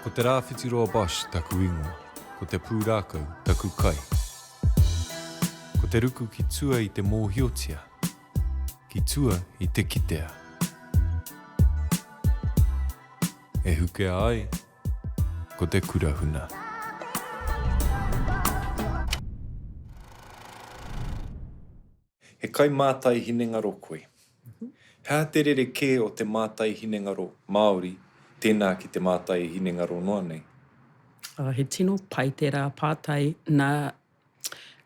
Ko Te Rāwhitiroa Bosch taku ingoa, ko te pūrākau taku kai. Ko te ruku ki tua i te mōhiotia, ki tua i te kitea. E hukea ai ko te kura huna. He kaimātai hinengaro koe. He aha te rerekē o te mātai hinengaro Māori tēnā ki te mātai hinengaro noa nei? He tino pai tērā pātai, nā,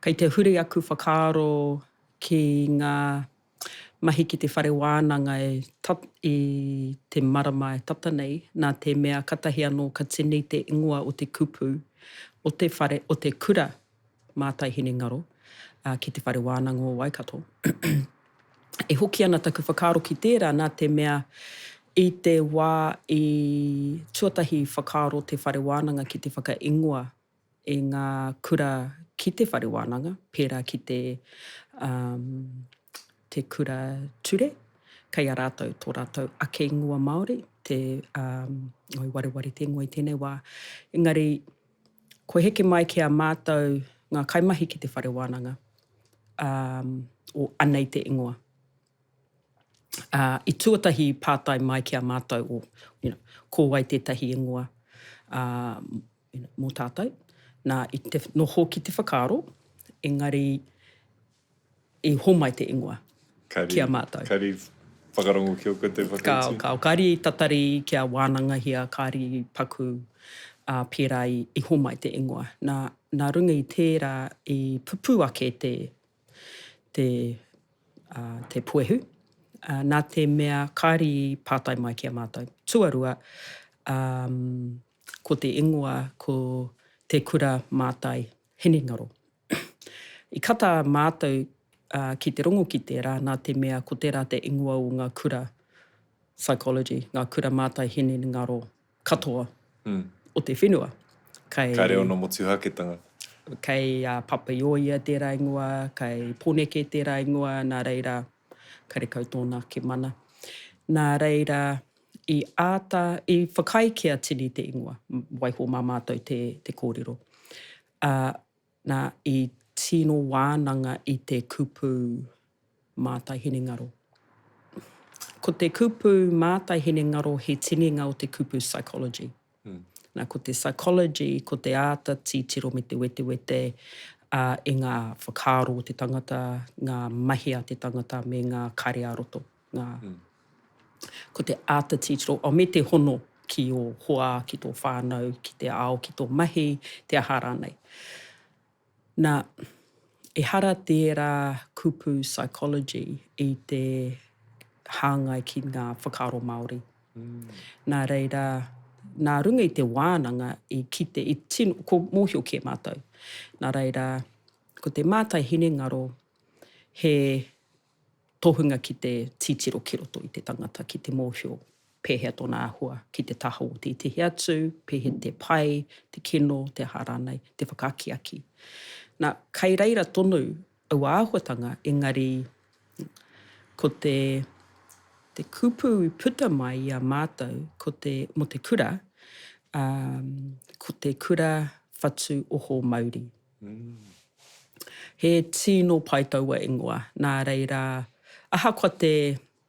kei te huri aku whakaaro ki ngā mahi ki te whare wānanga e i te marama e tata nei, nā te mea katahi anō ka tini te ingoa o te kupu o te whare, o te kura mātai hinengaro ki Te Whare Wānanga o Waikato. E hoki ana taku whakaaro ki tērā nā te mea i te wā i tuatahi whakaaro te whare wānanga ki te whakaingoa i ngā kura ki te whare wānanga, pērā ki te, um, te kura ture, kei a rātou tō rātou ake ingoa Māori, te, um, oi wareware te ingoa i tēnei wā. Engari, Kua heke mai ki a mātou ngā kaimahi ki te whare wānanga, ā, o anei te ingoa. Ā, i tuatahi pātai mai ki a mātou o, you know, ko wai tētahi ingoa, ā, you know, mō tātou. Nā, i te noho ki te whakaaro, engari i homai te ingoa ki a mātou. Kari whakarongo ki o koutou whakautu. Kao, kao. Kari tatari kia wānangahia, kari paku pērā i homai te ingoa. Nā, nā runga i tērā i pupū ake te, te, te puehu, nā te mea kari pātai mai ki a mātou. Tuarua, ko te ingoa ko Te Kura Mātai Hinengaro. I kata mātou ki te rongo ki tērā nā te mea ko tērā te ingoa o ngā kura psychology, ngā kura mātai hinengaro katoa o te whenua. Kei. Kāre ōna motuhaketanga. Kei a Papaioea tērā ingoa, kei Poneke tērā ingoa, nā reira, karekau tōna ake mana. Nā reira, i āta, i whakaae ki a Tini te ingoa, waiho mā mātou te, te kōrero. Ā, nā, i tino wānanga i te kupu mātai hinengaro. Ko te kupu mātai hinengaro he tininga o te kupu psychology. Nā, ko te psychology, ko te āta titiro me te wetewete, ā, i ngā whakaaro o te tangata, ngā mahi a te tangata me ngā kare ā-roto, ngā. Ko te āta titiro, oh, me te hono ki ō hoa, ki tō whānau, ki te ao, ki tō mahi, te aha rānei. Nā, ehara tērā kupu psychology i te hāngai ki ngā whakaaro Māori. Nā reira, nā runga i te wānanga i kite, i tino, ko mōhio kē mātou. Nā reira, ko te mātai hinengaro he tohunga ki te titiro ki roto i te tangata, ki te mōhio pēhea tōna āhua ki te taha o tētehi atu, pēhea te pai, te kino, te aha rānei, te whakaakiaki. Nā, kei reira tonu aua āhuatanga, engari ko te, te kupu i puta mai i a mātou ko te, mō te kura, ā, ko te kura whatu oho mauri. He tino pai taua ingoa, nā reira, ahakoa te,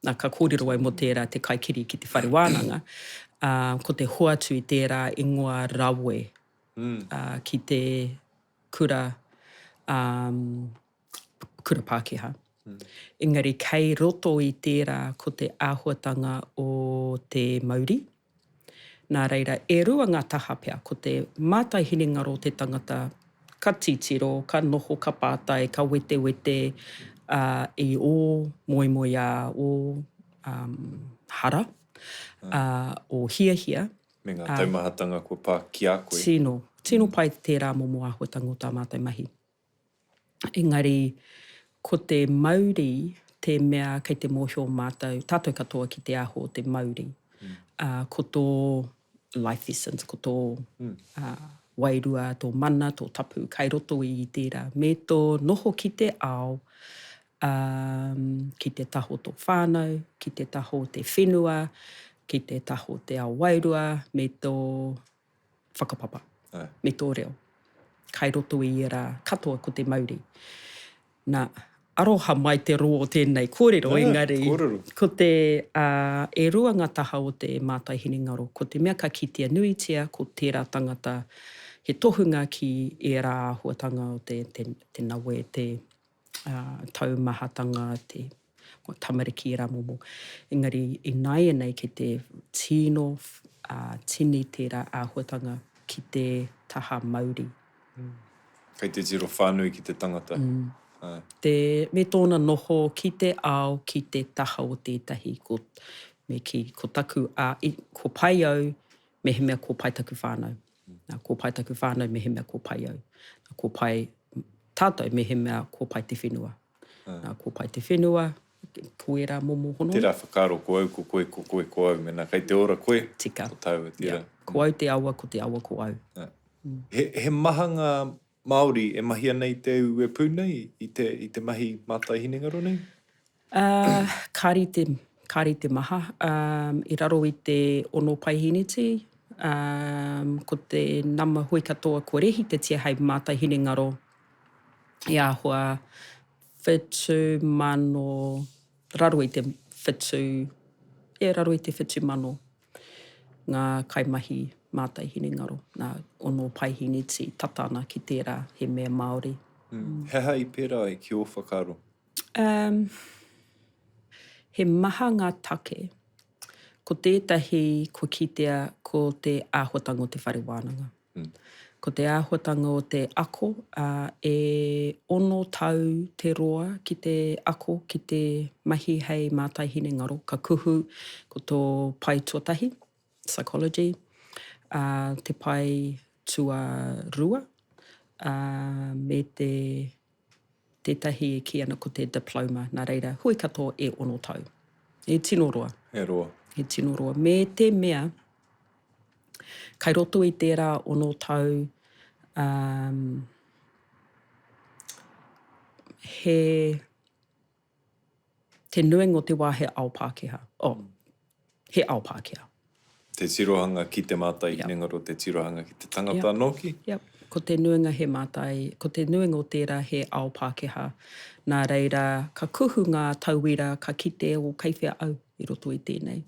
nā, ka kōrero au mō tērā te kaikiri ki te whare wānanga, ā, ko te hoatu i tērā ingoa rawe, ā, ki te kura, ā, kura Pākehā. Engari kei roto i tērā ko te āhuatanga o te mauri. Nā reira, e rua ngā taha pea, ko te mātai hinengaro o te tangata, ka titiro, ka noho, ka pātai, ka wetewete ā, i ō moemoeā, ō hara, ā, ō hiahia. Me ngā taumahatanga kua pā ki a koe. Tino, tino pai tērā momo āhuatanga o tā mātou mahi. Engari, ko te mauri te mea kei te mōhio mātou, tātou katoa ki te aho o te mauri. Ā, ko tō life essence, ko tō wairua, tō mana, tō tapu kei roto i tērā. Me tō noho ki te ao, ā, ki te taha o tō whānau, ki te taha o te whenua, ki te taha o te ao wairua, me tō. whakapapa me tō reo. Kai roto i ērā katoa ko te mauri. Nā, aroha mai te roa o tēnei kōrero, engari ko te, ā, e rua ngā taha o te mātai hinengaro. Ko te mea ka kitea nuitia ko tērā tangata he tohunga ki ērā āhuatanga o te, te, te nawe, te, ā, taumahatanga, te, ko tamariki ērā momo. Engari ināianei kei te tino, ā, tini tērā āhuatanga ki te taha mauri. Kei te tiro whānui ki te tangata. Āe. Te, me tōna noho ki te ao, ki te taha o tētahi, ko, me kī, ko taku, ā, i, ko pai au mehemea ko pai taku whānau. Nā, ko pai taku whānau mehemea ko pai au. Nā, ko pai tātou mehemea ko pai te whenua. Nā, ko pai te whenua, ko ērā momo hononga. Tērā whakaaro ko au, ko koe, ko koe, ko au. Mēnā kei te ora koe, Tika. ko tāua tērā. Yeah. Ko au te awa, ko te awa ko au. Yeah. He, he maha ngā Māori e mahi ana i te uepū nei, i te, i te mahi mātai hinengaro nei? Uh, ka rite, ka rite maha. Um, i raro i te ono paehineti, um, ko te nama hui katoa kua rehitatia hei mātai hinengaro i āhua 7,000, raro i te whitu, yeah, raro i te 7,000 ngā kaimahi mātai hinengaro, nā, ono paehineti tata ana ki tērā he mea Māori. Mm. He aha i pērā ai ki ō whakaaro? Um, he maha ngā take. Ko tētahi kua kitea ko te āhuatanga o te whare wānanga. Ko te āhuatanga o te ako, ā, e ono tau te roa ki te ako, ki te mahi hei mātai hinengaro, ka kuhu ko tō pae tuatahi, psychology, ā, te pae tuarua, ā, me te, tētahi e kī ana ko te diploma, nā reira, hui katoa e ono tau. He tino roa. He roa. He tino roa. Me te mea, Kai roto i tērā ono tau, um, he, te nuinga o te wā he ao Pākehā. Oh, he ao Pākehā. Te tirohanga ki te mātai hinengaro, te tirohanga ki te tangata anō ki? Yep. Ko te nuinga he mātai, ko te nuinga o tērā he ao Pākehā. Nā reira, ka kuhu ngā tauira, ka kite, oh, kei whea au? i roto i tēnei.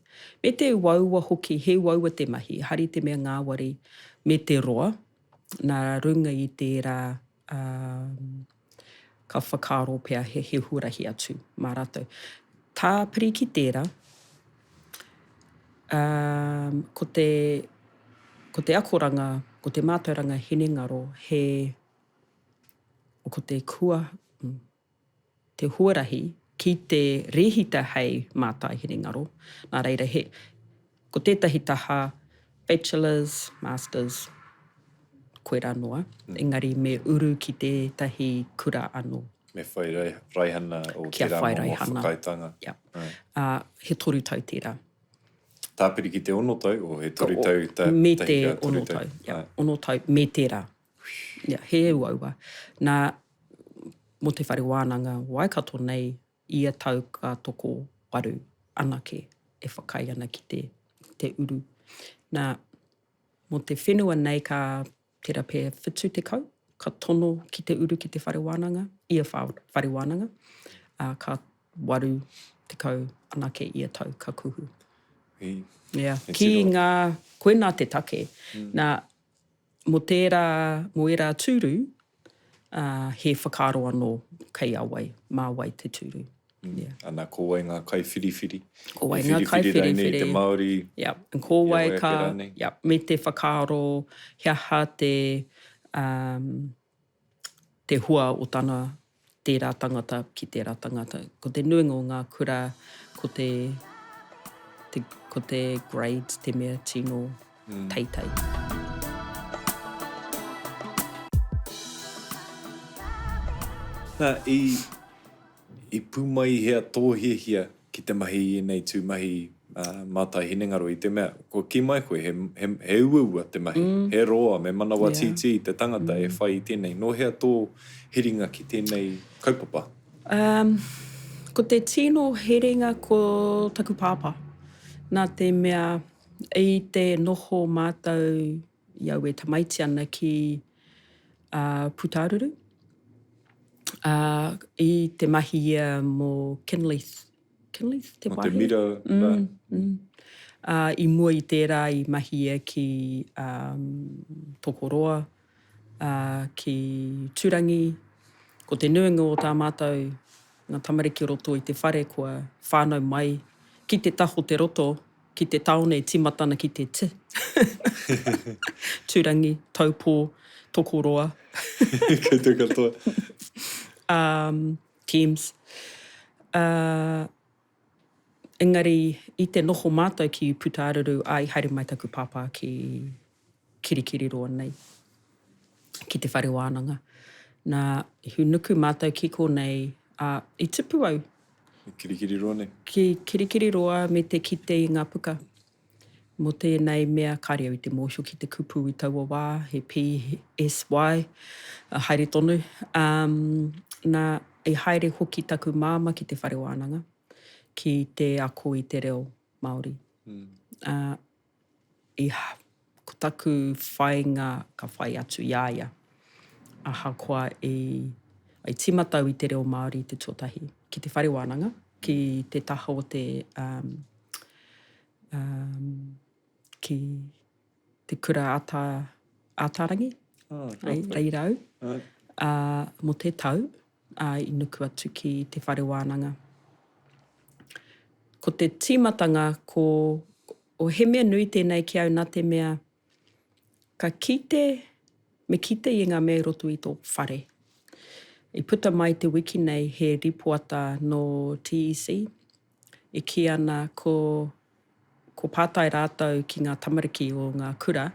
Me te uaua hoki, he uaua te mahi, ehara i te mea ngāwari me te roa, nā runga i tērā, ā, ka whakaaro pea he, he huarahi atu mā rātou. Tāpiri ki tērā, ā, ko te, ko te akoranga, ko te mātauranga hinengaro he, ko te kua, te huarahi ki te rēhita hei mātai hinengaro, nā reira he, ko tētahi taha Bachelors, Masters, koirā noa, engari me uru ki tētahi kura anō. Me whai raihana o tērā momo whakaaetanga. Kia whai raihana, yep. Ā, he toru tau tērā. Tāpiri ki te ono tau, o he toru tau tahi ka toru tau. Me te ono tau, yep, ono tau me tērā. Yeah, he uaua. Nā, mō te whare wānanga Waikato nei, ia tau ka tokowaru anake e whakaae ana ki te, te uru. Nā, mō te whenua nei ka tera pea 70, ka tono ki te uru ki te whare wānanga, ia whare wānanga, ā, ka 80 anake ia tau ka kuhu. He, yeah. He ki ngā, koinā te take. Nā, Mō tērā, mō ērā tūru, ā, he whakaaro anō kei a wai, mā wai te tūru. Yeah. Ana, ko wai ngā kaiwhiriwhiri? Ko wai ngā kaiwhiriwhiri. I whiriwhiri rānei te Māori? Yep. And ko wai ka, yep, me te whakaaro he aha te, um, te hua o tana tērā tangata ki tērā tangata. Ko te nuinga o ngā kura, ko te, te, ko te grades te mea tino teitei. Nā, i, I pū mai i hea tō hiahia ki te mahi i ēnei tū mahi mātai hinengaro i te mea, kua kī mai koe he, he, he uaua te mahi, he roa, me manawa tītī te tangata e whai i tēnei. Nō hea tō herenga ki tēnei kaupapa? Um, ko te tino herenga ko taku pāpā. Nā te mea, i te noho mātou. i au e tamaiti ana ki Putāruru, ā, i te mahi ia mō Kinleith, Kinleith te wāhi? Mō te mira rā. Mm, mm. Ā, i mua i tērā i mahi ia ki Tokoroa, ā, ki Turangi. Ko te nuinga o tā mātou, ngā tamariki o roto i te whare kua whānau mai ki te taha o te roto, ki te tāone e tīmata ana ki te t. Turangi, Taupō, Tokoroa. Kei te katoa. Ā, Thames. Ā, engari i te noho mātou ki Putāruru, ā, i haere mai taku pāpā ki Kirikiriroa nei, ki te whare wānanga. Nā, i hūnuku mātou ki konei, ā, i tupu au. Ki Kirikiriroa nei? Ki Kirikiriroa me te kite i ngā puka. Mō tēnei mea, kāre au i te mōhio ki te kupu i taua wā, he PSY, haere tonu. Ā, nā, i haere hoki taku māmā ki te whare wānanga, ki te ako i te reo Māori. Ā, i, ko taku whāinga ka whai atu i a ia. Ahakoa i, i tīmata au i te reo Māori te tuatahi, ki te whare wānanga, ki te taha o te, um, um, ki te kura ata, Ataarangi, oh, ai, reira au, ā, mō te tau, ā, i nuku atu ki te whare wānanga. Ko te tīmatanga ko, o he mea nui tēnei ki au nā te mea ka kite, me kite i ngā mea i roto i tō whare. I puta mai te wiki nei he ripoata nō TEC e kī ana ko ko pātai rātou ki ngā tamariki o ngā kura,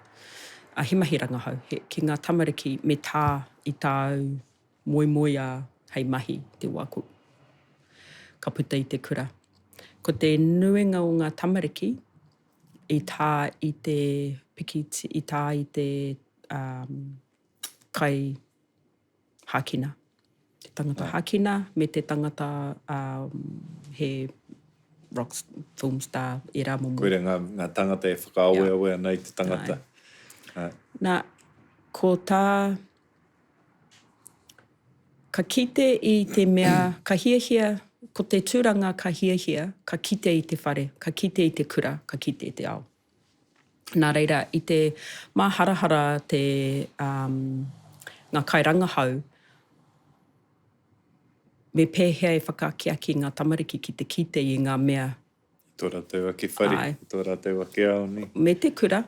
a he mahi rangahau, he, ki ngā tamariki me tā i tāu moemoeā hei mahi te wā ko, ka puta i te kura. Ko te nuinga o ngā tamariki i tā i te pikiti, i tā i te um, kai hākina. Te tangata hākina me te tangata um, he rock film star, ērā momo. Koira ngā, ngā tangata e whakaaweawe ana i te tangata. Ai. Nā, ko tā Ka kite i te mea, ka hiahia, ko te tūranga ka hiahia, ka kite i te whare, ka kite i te kura, ka kite i te ao. Nā reira, i te māharahara te, um, ngā kairangahau, me pēhea e whakaakiaki ngā tamariki ki te kite i ngā mea I tō rātou ake whare, i tō rātou ake ao, nē. Me te kura,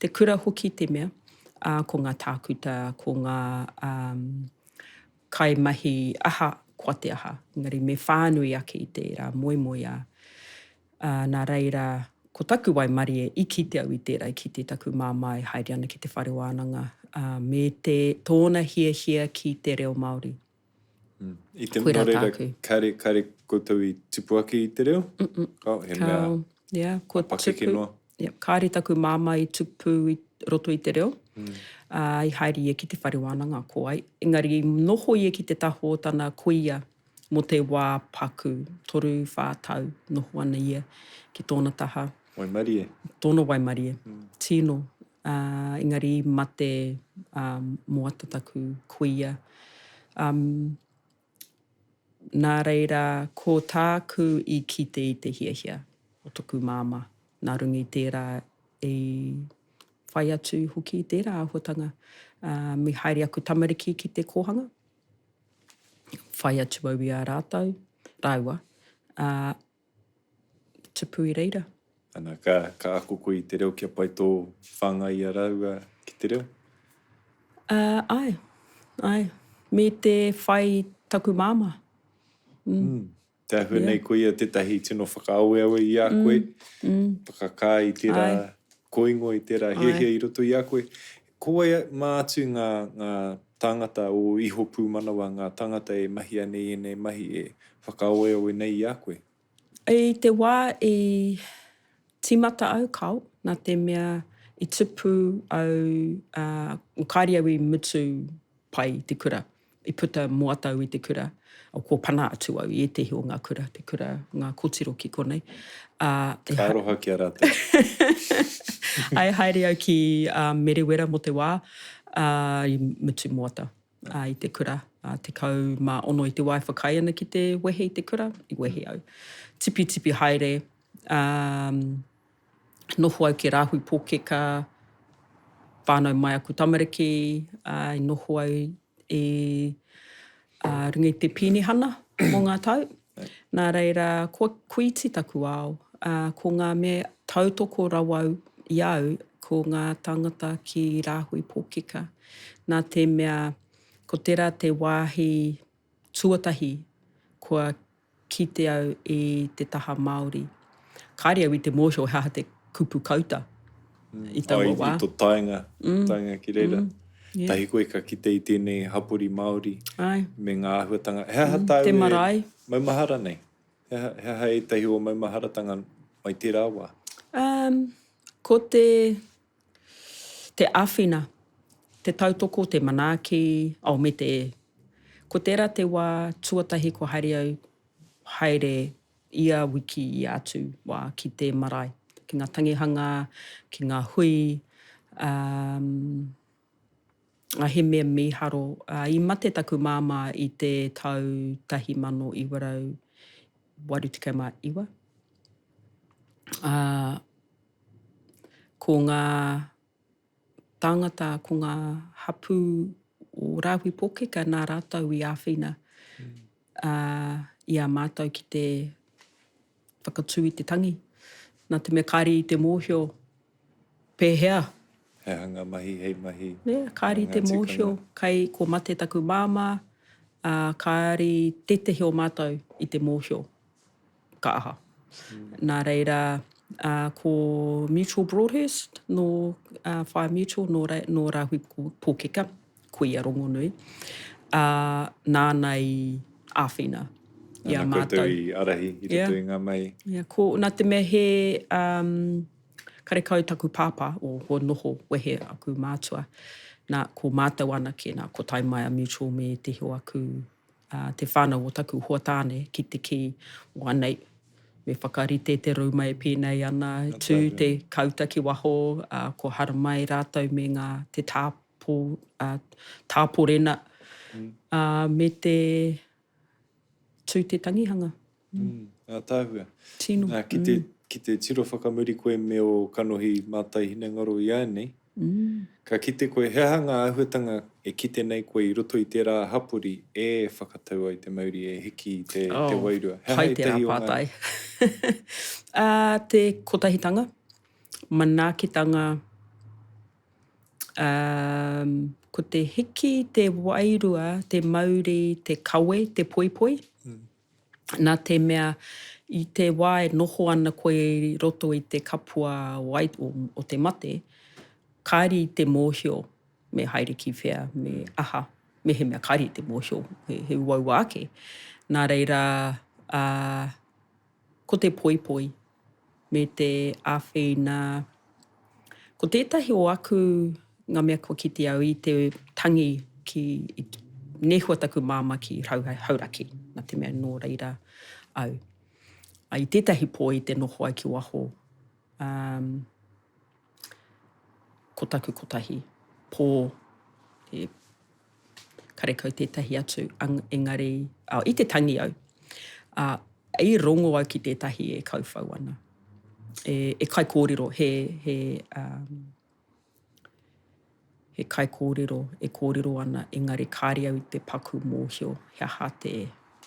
te kura hoki te mea, ā, ko ngā tākuta, ko ngā kaimahi aha, kua te aha, engari me whānui ake i tērā moemoeā. Ā, nā reira, ko taku waimarie, i kite au i tērā, i kite taku māmā e haere ana ki te whare wānanga, ā, me te, tōna hiahia ki te reo Māori. I te, Koirā nō reira, tāku. kāre, kāre koutou i tupu ake i te reo? Mm -mm. Kao, he mea Kao, yeah, kua pakeke tupu. noa. Yeah, kāre taku māmā i tupu i roto i te reo. Mm. Ā, i haere ia ki te whare wānanga ko ai. Engari i noho ia ki te taha o tana kuia mō te wā paku, 3, tau, noho ana ia ki tōna taha. Waimarie. Tōna waimarie. Mm. Tino. Ā, engari i mate, ā, moata taku kuia. Ā, nā reira, ko tāku i kite i te hiahia o toku māmā, nā runga i tērā i whai atu hoki i tērā āhuatanga. Ā, me haere aku tamariki ki te kōhanga, whai atu au i a rātou, rāua, ā, tupu i reira. Ana, ka, ka ako koe i te reo kia pai tō whāngai i a rāua ki te reo? Uh, āe, āe. Me te whai taku māmā. Mm. Mm. Te āhua yeah. nei koia tētahi tino whakaaweawe i a koe, mm. Mm. whakakā i tērā ai. koingo, i tērā hiahia i roto i a koe. Ko wai mā atu ngā, ngā tāngata o iho pūmanawa, ngā tāngata e mahia nei ēnei mahi e whakaaweawe nei i a koe? I te wā i tīmata au, kāo, nā te mea i tupu au, ā, kāre au i mutu pai i te kura. I puta moata au i te kura, kua pana atu au i ētehi o ngā kura, te kura, ngā kōtiro ki konei. Ā, e Ka aroha ki a rātou. I haere au ki Merewera mō te wā, ā, i mutu moata i te kura. 16 i te wā e whakaae ana ki te wehe i te kura, i wehe au. Tipitipi haere, ā, Noho au ki Rāhui Pōkeka, whānau mai aku tamariki, ā, i noho au i runga i te pīnihana mō ngā tau. Nā reira, kua kuiti taku ao, ā, ko ngā mea tautoko rawa au i a au, ko ngā tāngata ki Rāhui Pōkeka. Nā te mea, ko tērā te wāhi tuatahi kua kite au i te taha Māori. Kāre au i te mōhio he aha te kupu kauta i taua wā. I to taenga, taenga ki reira. Tahi koe ka kite i tēnei hapori Māori me ngā āhuatanga. He aha tāu e maumahara nei? He aha, he aha ētahi o maumaharatanga mai tērā wā? Ko te, te āwhina, te tautoko, te manaaki, oh, me te Ko tērā te wā tuatahi kua haere au, haere ia wiki ia atu wā ki te marae, ki ngā tangihanga, ki ngā hui, um, he mea mīharo. I mate taku māmā i te tau 1989, ā, ko ngā tāngata, ko ngā hapū o Rāhui Pōkeka nā rātou i āwhina i a mātou ki te whakatū i te tangi. Nā te mea kāre i te mōhio pēhea. He aha ngā mahi hei mahi. Yeah, kāre i te mōhio, kai ko mate taku māmā, ā, kāre tētehi o mātou i te mōhio. ka aha. Nā reira, ko Mutual Broadhurst nō Whaea Mutual, nō, nō Rāhui Pōkeka, kuia rongonui, ā, nāna i āwhina i a mātou. Nāna koutou i ārahi i roto i ngā mahi. Yeah, ko, nā te mea he, um, karekau taku pāpā, o, kua noho wehe aku mātua, nā, ko mātou anake, nā, ko tae mai a Mutual me ētehi o aku te whānau o taku hoa tāne ki te kī, oh anei, me whakarite te rūma e pēnei ana, tū te kauta ki waho, kua haramai rātou me ngā, te tāpo, tāporena, me te tū te tangihanga. Mm, ātaahua. Tino. Nā, ki te, ki te tiro whakamuri koe me ō kanohi mātai hinengaro i ānei, ka kite koe he aha ngā āhuatanga e kite nei koe i roto i tērā hapori e whakatau ai te mauri, e hiki i te, te wairua. He aha pai tērā ētahi o ngā. pātai. Ā, te kotahitanga, manaakitanga, ā, ko te hiki, te wairua, te mauri, te kawe, te poipoi. Nā te mea, i te wā e noho ana koe i roto i te kapua o te mate, kāre i te mōhio me haere ki whea, me aha, mehemea kāre i te mōhio, he uaua ake. Nā reira, ā, ko te poipoi me te āwhina. Ko tētahi o aku, ngā mea kua kite au i te tangi ki, i nehua taku māmā ki Hauraki, nā te mea nō reira au. I tētahi pō i te noho ai ki waho, um, ko taku kotahi pō, he karekau tētahi atu, engari, i te tangi au, ā, i rongo au ki tētahi e kauwhau ana, e, e kaikōrero, he, he, um, he kaikōrero e kōrero ana, engari kāre au i te paku mōhio he aha te,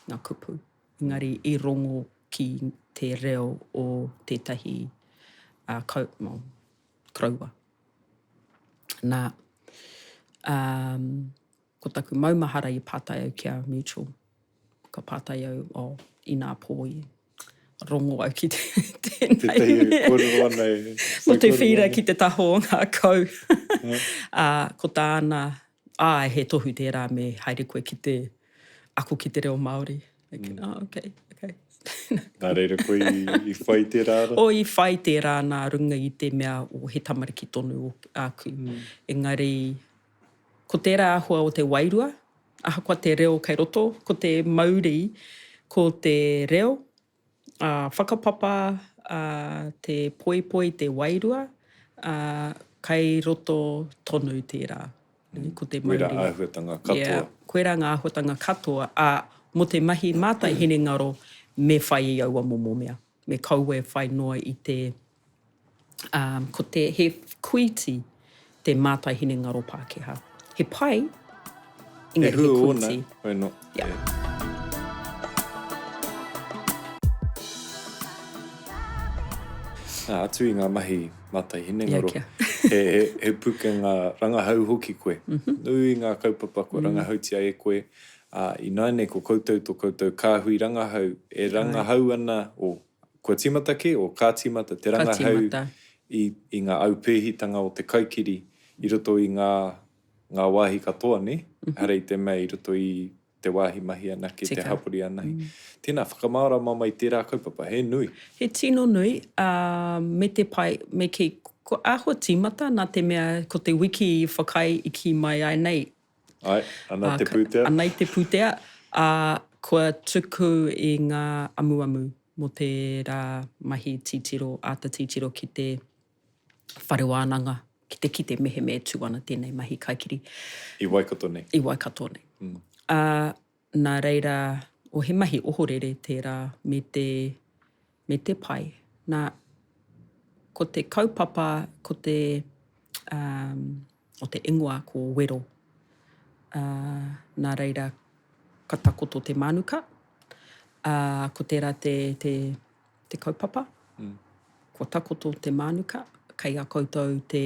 ngā kupu, engari i rongo ki te reo o tētahi, ā, kau, well, koroua. Nā, um, ko taku maumahara i pātai au ki a Mutual. Ka pātai au, oh, inā pō i rongo au ki tēnei. Tētahi e kōrero ana e. Mō te whīra ki te taha o ngā kau. Ā, ko tāna, āe, he tohu tērā me haere koe ki te ako ki te reo Māori. Like, oh, okay, okay. Nā reira koe i whai tērā ara? Oh, i whai tērā nā runga i te mea oh, he tamariki tonu āku. Engari, ko tērā āhua o te wairua, Ahakoa te reo kei roto, ko te mauri, ko te reo, ā, whakapapa, ā, te poipoi, te wairua, ā, kei roto tonu tērā. Ko te mauri. Koirā āhuatanga katoa. Yeah, koirā ngā āhuatanga katoa, ā, mō te mahi mātai hinengaro, me whai i aua momo mea. Me kaua e whai noa i te, ā, ko te, he kuiti te mātai hinengaro Pākehā. He pai, engari he kuiti. He hua ōna, hoi nō. Yeah. Nā, atu i ngā mahi mātai hinengaro, he, he, he pukenga rangahau hoki koe. Nui ngā kaupapa kua rangahautia e koe, ā, ināianei ko koutou tō koutou kāhui rangahau e rangahau ana, o, kua tīmata kē, o, ka tīmata te rangahau i, i ngā aupēhitanga o te kaikiri i roto i ngā, ngā wāhi katoa, nē? Ehara i te mea i roto i te wāhi mahi anake, te hapori anahe. Tēnā, whakamārama mai tērā kaupapa, he nui. He tino nui, ā, me te pai, me kī, kua āhua tīmata nā te mea ko te wiki i whakaae i kī mai ai nei. Āe, ana te pūtea. Anei te pūtea, ā, kua tuku i ngā amuamu mō tērā mahi titiro, āta titiro ki te whare wānanga ki te kite mehemea e tū ana tēnei mahi kaikiri. I Waikato nei. I Waikato nei. Mm. Ā, nā reira, o he mahi ohorere tērā me te, me te pai. Nā, ko te kaupapa, ko te, um, o te ingoa ko Wero. Ā, nā reira, ka takoto te mānuka, ā, ko tērā te, te, te kaupapa. Kua takoto te mānuka, kei a koutou te,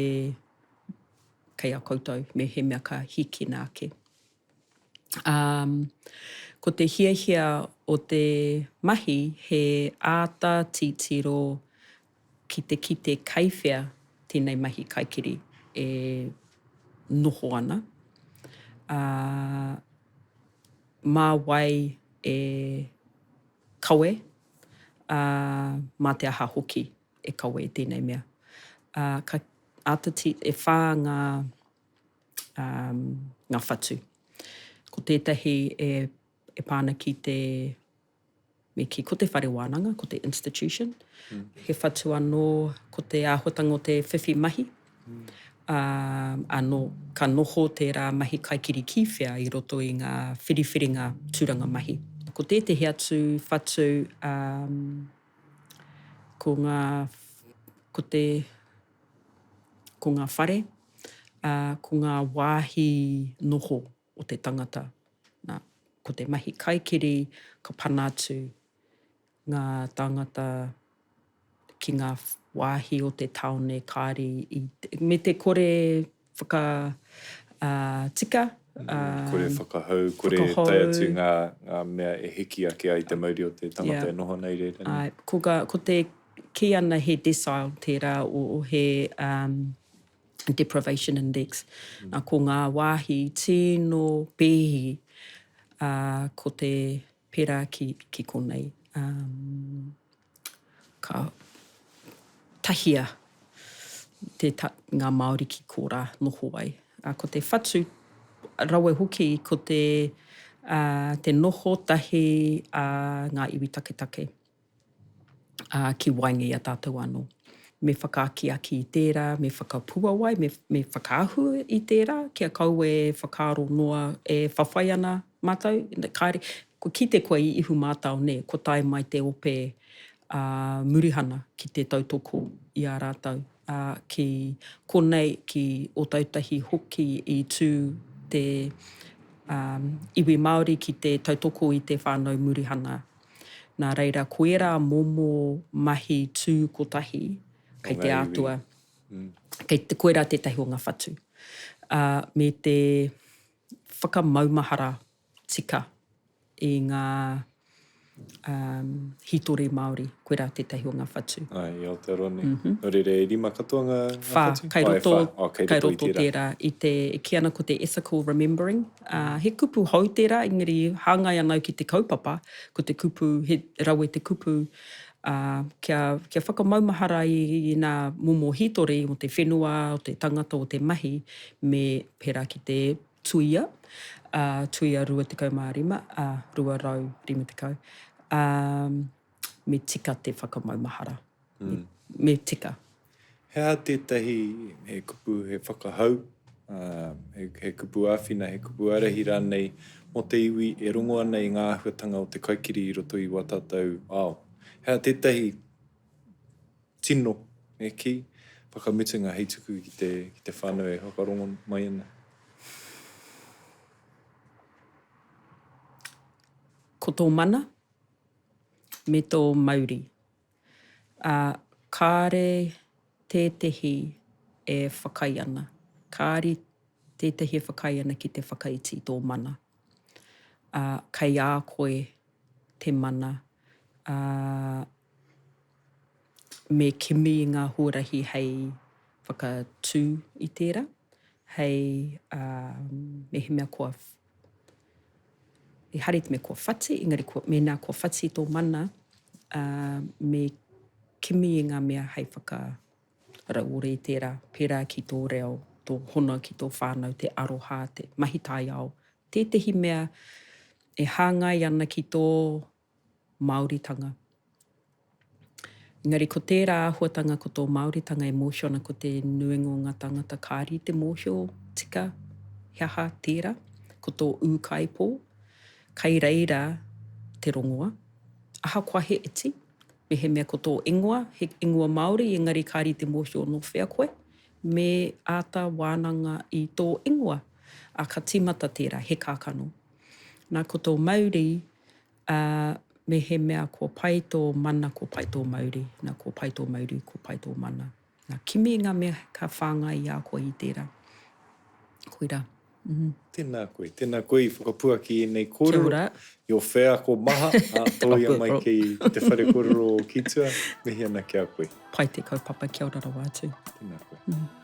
kei a koutou mehemea ka hīkina ake. Ā, ko te hiahia o te mahi he āta titiro ki te kite kei whea tēnei mahi kaikiri e noho ana, ā, mā wai e kawe, ā, mā te aha hoki e kawe i tēnei mea. Ā, ka āta ti, e whā ngā, ā, ngā whatu. Ko tētahi e, e pā ana ki te, me kī, ko te whare wānanga, ko te institution. He whatu anō ko te āhuatanga o te whiwhi mahi. Ā, anō, ka noho tērā mahi kaikiri ki whea i roto i ngā whiriwhiringa tūranga mahi. Ko tētehi atu whatu, ā, ko ngā, ko te, ko ngā whare, ā, ko ngā wāhi noho o te tangata. Nā, ko te mahi kaikiri ka pana atu ngā tāngata ki ngā wāhi o te tāone kāri i, me te kore whaka, tika. Kore whakahou, kore tae atu ngā, ngā mea e hiki ake ai te mauri o te tangata e noho nei reira. Āe, ko, ko te kī ana he decile tērā o, he deprivation index. Nā, ko ngā wāhi tino pēhi, ā, ko te Pērā ki, ki konei, um, ka tahia te ta, ngā Māori ki korā noho ai. Ā, ko te whatu rawe hoki ko te, ā, te noho tahi a ngā iwi taketake. ā, ki waenga i a tātou anō. Me whakaakiaki i tērā, me whakapuawai, me, me whakaahu i tērā, kia kaua e whakaaro noa e whawhai ana mātou, kāre, kua kite koe i Ihumātao nē, kua tae mai te ope ā, murihana ki te tautoko i a rātou, ā, ki konei, ki Ōtautahi hoki i tū te, ā, iwi Māori ki te tautoko i te whānau murihana. Nā reira, ko ērā momo mahi tū kotahi kei te ātua, kei te, koirā tētahi o ngā whatu. Ā, me te whakamaumahara tika i ngā, ā, hītori Māori, koirā tētahi o ngā whatu. Āe, i Aotearoa nei. Nō reira, e rima katoa ngā, ngā Whā, whatu? kei Oh, e roto, whā. Oh, kei kei roto i roto tērā. tērā, i te, e kī ana ko te ethical remembering, Ā, he kupu hou tērā, engari hāngai ana au ki te kaupapa, ko te kupu, he rawe te kupu, ā, kia, kia whakamaumahara i ngā momo hītori o te whenua, o te tangata, o te mahi, me pērā ki te Tuia, ā, Tuia 25, ā, 250, ā, me tika te whakamaumahara. Me, me tika. He aha tētahi, he kupu, he whakahau, ā, he, he kupu āwhina, he kupu ārahi rānei mō te iwi e rongo ana i ngā āhuatanga o te kaikiri i roto i wā tātou ao? He aha tētahi tino, me kī, whakamutunga hei tuku ki te, ki te whānau e whakarongo mai ana? Ko tō mana me tō mauri. Ā, kāre tētehi e whakaae ana, kāre tētehi e whakaae ana ki te whakaiti i tō mana. Ā, kei a koe te mana, ā, me kimi i ngā huarahi hei whakatū i tērā, hei, ā, mehemea kua, ehara i te mea kua whati, engari kua, mēnā kua whati tō mana, ā, me kimi i ngā mea hei whakarauora i tērā, pērā ki tō reo, tō hono ki tō whānau, te aroha, te mahi taiao, tētehi mea e hāngai ana ki tō Māoritanga. Engari ko tērā āhuatanga ko tō Māoritanga e mōhio ana ko te nuinga o ngā tāngata kāre i te mōhio tika he aha tērā, ko tō ūkaipō, kai reira te rongoa, ahakoa he iti, mehemea ko tō ingoa he ingoa Māori engari kāre i te mōhio nō whea koe, me āta wānanga i tō ingoa, ā, ka tīmata tērā, he kākano. Nā, ko tō mauri, Ā, mehemea kua pai tō mana, kua pai tō mauri, nā, kua pai tō mauri, kua pai tō mana. Nā, kimi i ngā mea ka whāngai i a koe i tērā. Koirā. Mm. Tēnā koe, tēnā koe i whakapuaki i ēnei kōrero. Kia ora. I ō wheako maha, ā, tōia mai ki te whare kōrero o Kitua, mihi ana ki a koe. Pai te kaupapa, kia ora rawa atu. Tēnā koe. Mm.